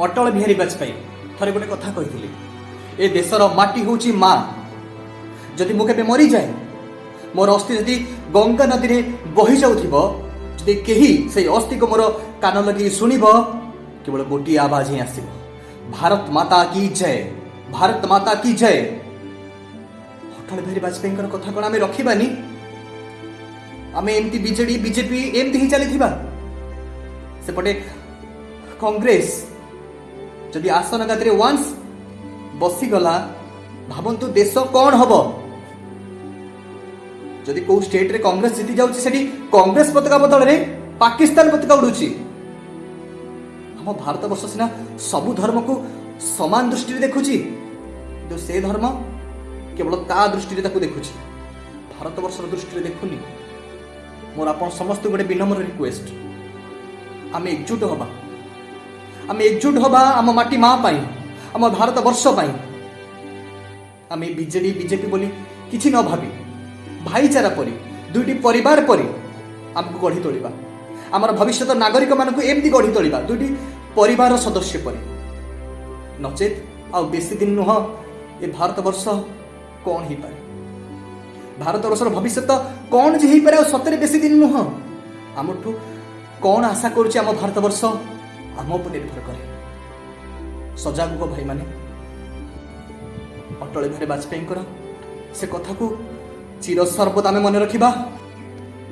ଅଟଳ ବିହାରୀ ବାଜପେୟୀ ଥରେ ଗୋଟେ କଥା କହିଥିଲେ, ଏ ଦେଶର ମାଟି ହେଉଛି ମା। ଯଦି ମୁଁ କେବେ ମରିଯାଏ, ମୋର ଅସ୍ଥି ଯଦି ଗଙ୍ଗା ନଦୀରେ ବହି ଯାଉଥିବ, ଯଦି କେହି ସେଇ ଅସ୍ଥିକୁ ମୋର କାନ ଲଗେଇ ଶୁଣିବ, କେବଳ ଗୋଟିଏ ଆବାଜ ହିଁ ଆସିବ, "ଭାରତ ମାତା କି ଜୟ, ଭାରତ ମାତା କି ଜୟ।" ଅଟଳ ବିହାରୀ ବାଜପେୟୀଙ୍କର କଥା କ'ଣ ଆମେ ରଖିବାନି? ଆମେ ଏମିତି ବିଜେଡି, ବିଜେପି ଏମିତି ହିଁ ଚାଲିଥିବା। ସେପଟେ କଂଗ୍ରେସ ଯଦି ଆସନ ଗାଦିରେ ୱାନ୍ସ ବସିଗଲା, ଭାବନ୍ତୁ ଦେଶ କ'ଣ ହବ। ଯଦି କୋଉ ଷ୍ଟେଟରେ କଂଗ୍ରେସ ଜିତି ଯାଉଛି, ସେଠି କଂଗ୍ରେସ ପତାକା ବଦଳରେ ପାକିସ୍ତାନ ପତାକା ଉଡୁଛି। ଆମ ଭାରତ ବର୍ଷ ସିନା ସବୁ ଧର୍ମକୁ ସମାନ ଦୃଷ୍ଟିରେ ଦେଖୁଛି, କିନ୍ତୁ ସେ ଧର୍ମ କେବଳ ତା ଦୃଷ୍ଟିରେ ତାକୁ ଦେଖୁଛି, ଭାରତ ବର୍ଷର ଦୃଷ୍ଟିରେ ଦେଖୁନି। ମୋର ଆପଣ ସମସ୍ତଙ୍କୁ ଗୋଟେ ବିନମ୍ର ରିକ୍ୱେଷ୍ଟ, ଆମେ ଏକଜୁଟ ହବା। ଆମେ ଏକଜୁଟ ହବା ଆମ ମାଟି ମା ପାଇଁ, ଆମ ଭାରତ ବର୍ଷ ପାଇଁ। ଆମେ ବିଜେଡି, ବିଜେପି ବୋଲି କିଛି ନ ଭାବି ଭାଇଚାରା ପରି, ଦୁଇଟି ପରିବାର ପରି ଆମକୁ ଗଢ଼ି ତୋଳିବା। ଆମର ଭବିଷ୍ୟତ ନାଗରିକମାନଙ୍କୁ ଏମିତି ଗଢ଼ି ତୋଳିବା, ଦୁଇଟି ପରିବାର ସଦସ୍ୟ ପରି। ନଚେତ୍ ଆଉ ବେଶୀ ଦିନ ନୁହଁ, ଏ ଭାରତବର୍ଷ କ'ଣ ହେଇପାରେ, ଭାରତବର୍ଷର ଭବିଷ୍ୟତ କ'ଣ ଯେ ହେଇପାରେ, ଆଉ ସତରେ ବେଶୀ ଦିନ ନୁହଁ। ଆମଠୁ କ'ଣ ଆଶା କରୁଛି ଆମ ଭାରତବର୍ଷ, ଆମ ଉପରେ ନିର୍ଭର କରେ। ସଜାଗ ହୁଅ ଭାଇମାନେ। ଅଟଳ ବିହାରୀ ବାଜପେୟୀଙ୍କର ସେ କଥାକୁ ଚିର ସର୍ବଦା ଆମେ ମନେ ରଖିବା।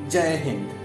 ଜୟ ହିନ୍ଦ।